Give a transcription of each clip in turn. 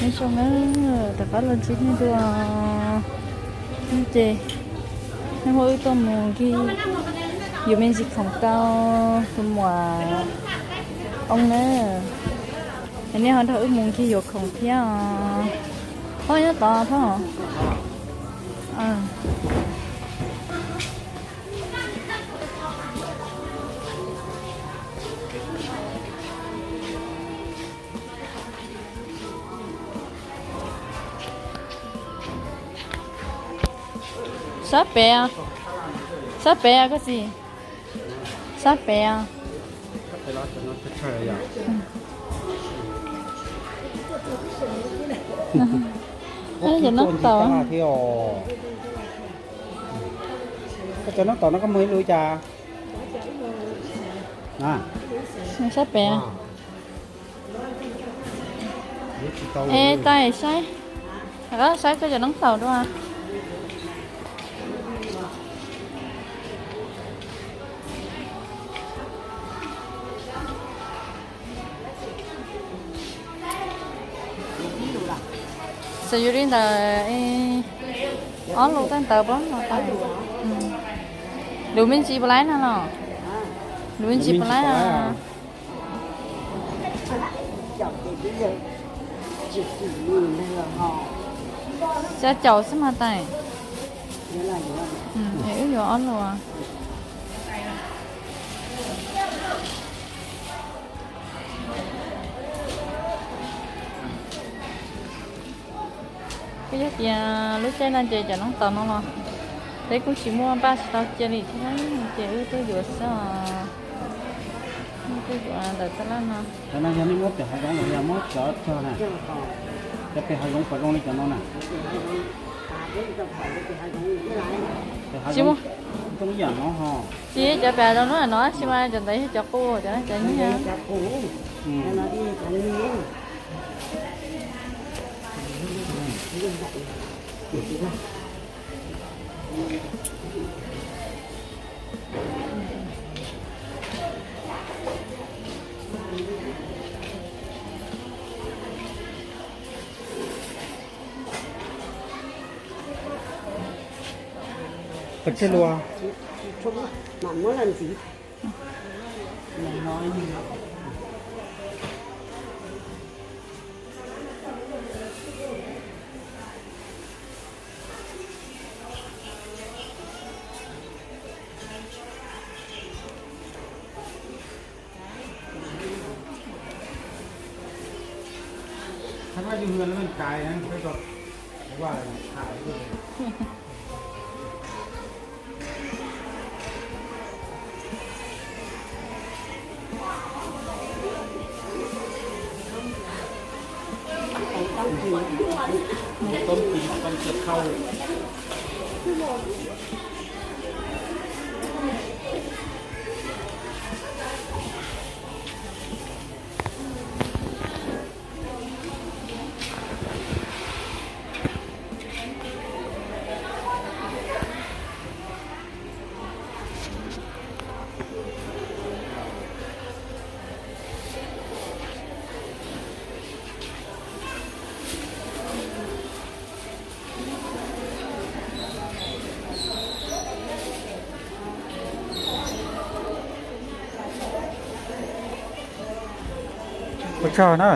Nyob zoo na, rov qab los ntsib nej dua. Ces hnub no wb tuaj mus ncig yus me ntsis khoom rau tus muam Oob na. Es nej ho nrog wb mus ncig yuav khoom thiab os. Phauj nyob tod Phauj. Sab pem, sab pem koj txiv, sab pem. Cov noob taum, cov noob taum no koj muag ib lub cas? Sab pem. Es tais saib, saib koj cov noob taum dua. Xws yus li ntawd, ob lus tej ntawd pob no tais. Lus me ntsis puas laib no los? Lus me ntsis puas laib? Xya caum xwb mas tais. Wb yuav ob lus. Twb yog tias lub caij no ces cov noob taum no los peb kuj tsis muaj, npaj tsis tau cia li thiab ces wb twb yuav xwb os. Wb twb yuav ntawm tab laj no. Cov no yog nej muab pem hav zoov los yog muab cov tog na? Cov pem hav zoov puas zoo li cov no na? Tsis muaj. Zoo ib yam no ho. Tsis, cov pem hav zoov no, tsis mas cov ntawd yog cov qus, cov no cov nyiaj. Tag kis lua. Ua tsaug na.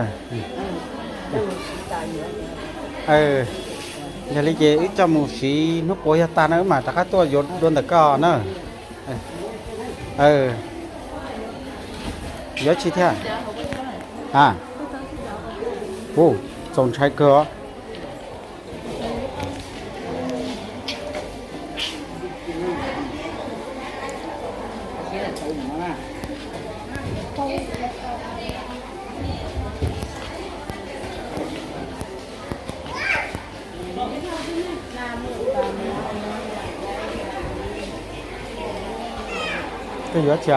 Yog li ces wb coj mus siv hnub puav yog tag na wb mam rov qab tuaj yuav dua ntawm koj na. Yuav tsi thiab? A, u, txaus ntshai kawg os. Koj yuav tsi?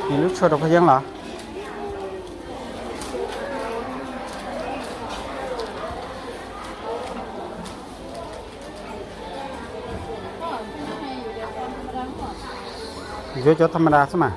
Nws lub tshuaj rau phaj yeeb los? Yuav cov tha ma da xwb mas.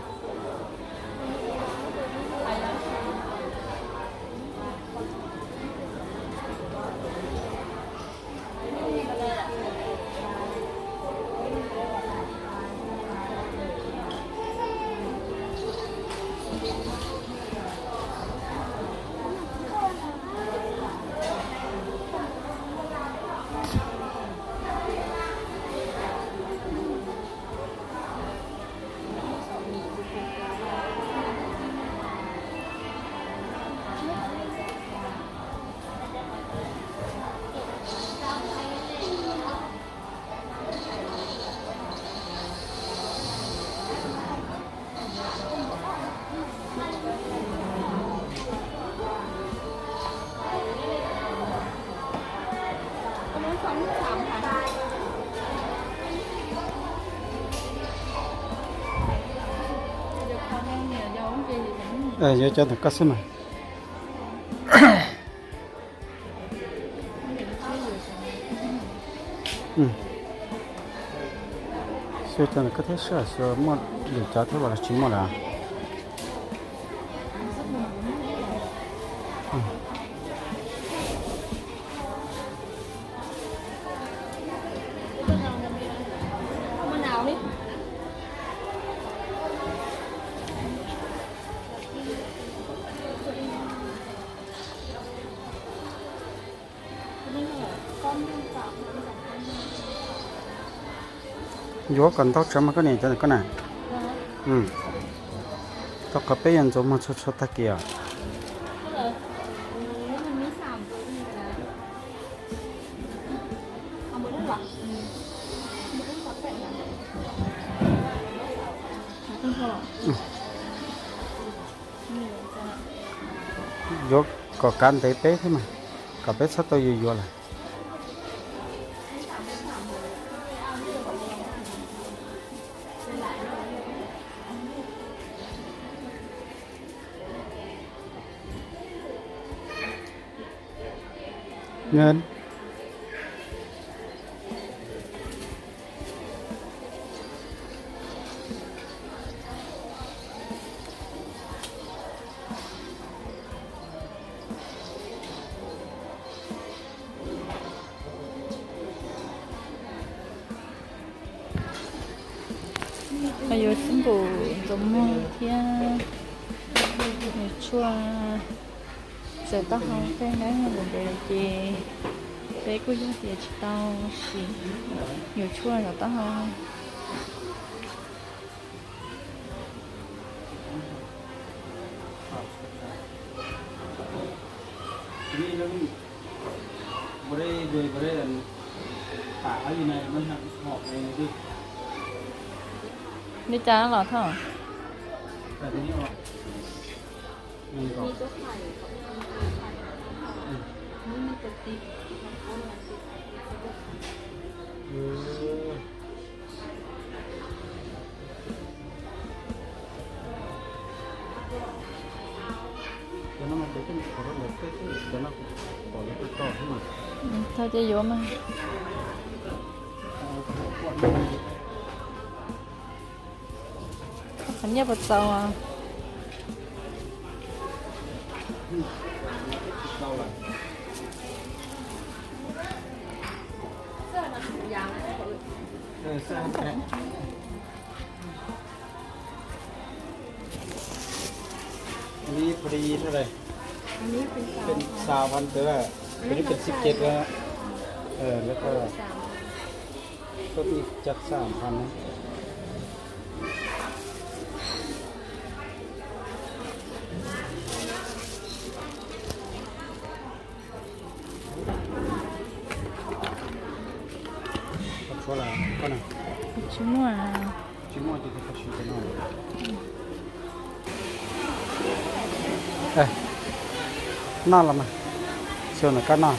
Yuav cov ntawm koj xwb mas. Xyuas cov ntawm koj thiab seb xyuas muaj lwm cov thiab los tsis muaj lawm. Yuav kom ntau tsawv mas koj niam, cov ntawm koj na. Rau qhov peb yuav ntxuav muag txhua txhua tag kis os. Yuav kom kav ntev peb thiab mas, kom peb txhob tau yuav yuav lawm. Ngan. Yuav xub npum ntxuav muag thiab yuav tshuaj, txawm taub hau tej ntev ntev lawm ces peb kuj yog tias tsis tau siv, yuav tshuaj zov taub hau. Li cas los thauj? Thauj ces yuav mas. Qhov nyiaj puas txaus?อันนี้พอดีเท่าไหร่? อันนี้เป็น เป็นซาวพัน แต่ว่าอันนี้เป็นสิบเจ็ดแล้ว เออ แล้วก็ ก็อีกจักสามพันนะ Tsis muaj. Noj los mas, xyoo no koj noj.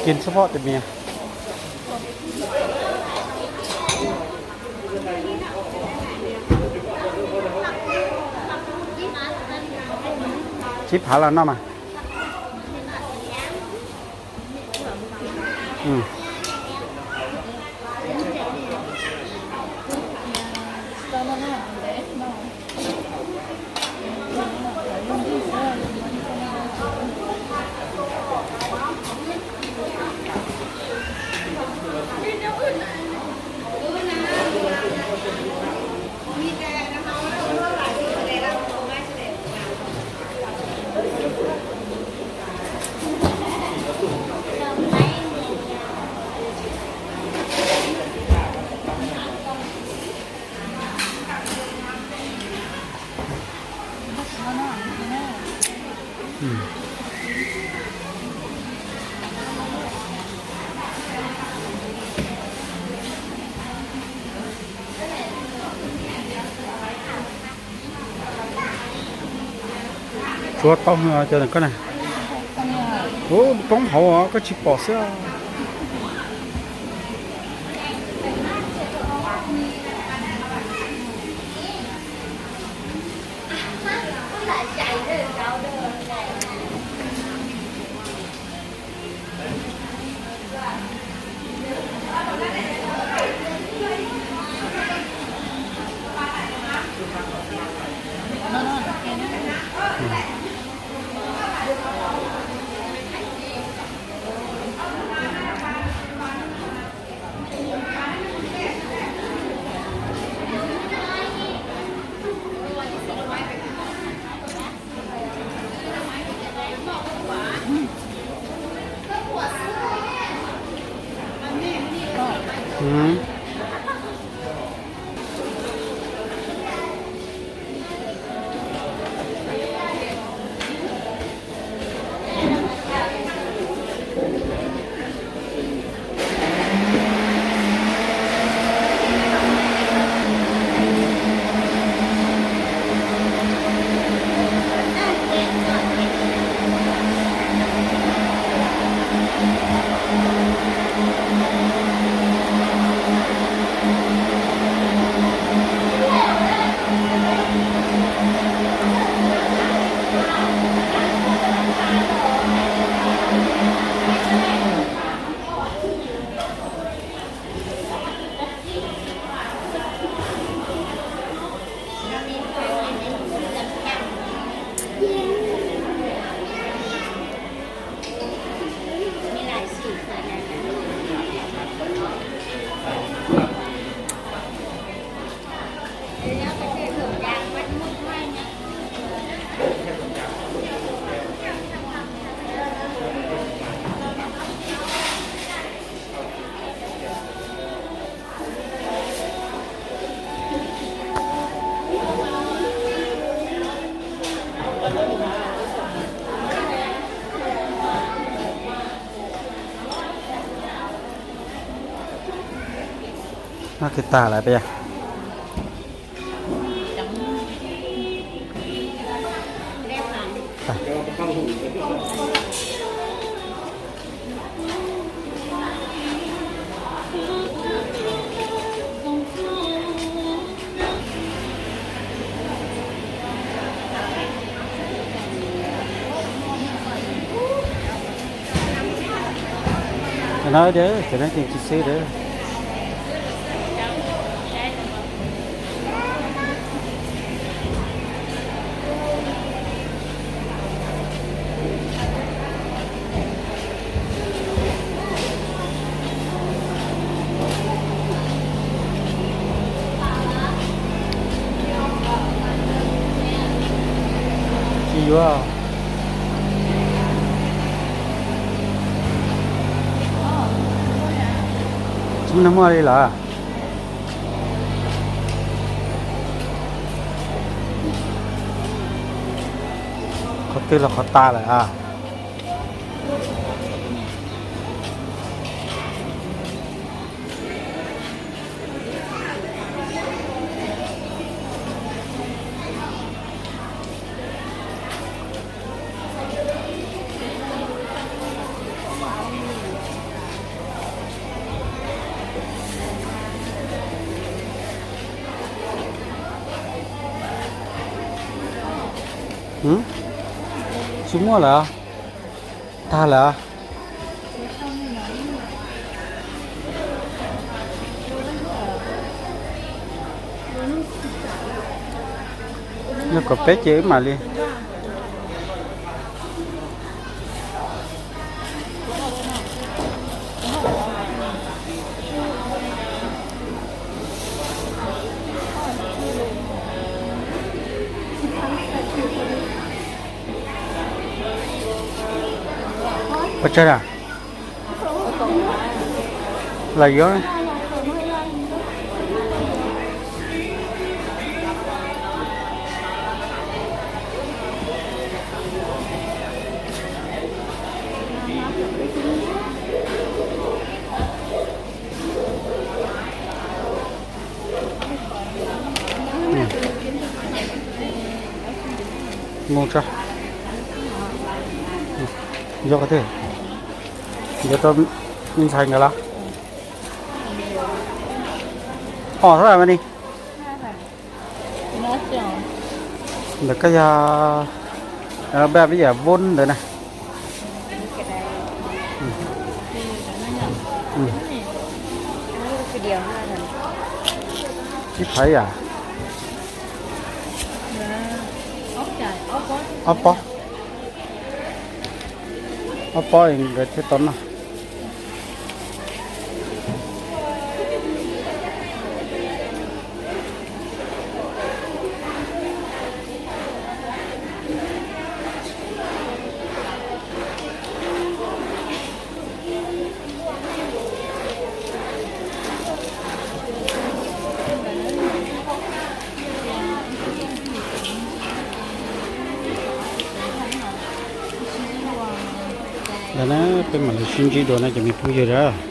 Kis xub phob tus mias. Tsib phav los noj mas. Tua tau cov koj na. Ub, poob hauv os, koj tsis pom xwb. No twb tag lawm puas yog? Cov no, cov no ces tsis xwb lawm. Tsis yuav. Tsis muaj neeg muaj li lawm. Qhov twg los qhov tas lawm a. Tsis muaj lawm. Tag lawm. Yog kom peb ces wb mam li. Ua tsaug a. Los yuav. Mus tso. Yog tiag, yuav rau me ntxhais nkawd los? Ob thab mas ni. Ntawm koj yog ba peb yam voob ntawd na. Ib phav yam ob pob, ob pob nkawd thiaj tau noj. Ntawd na, peb mam li sib ntsib dua na cov me phooj ywg a.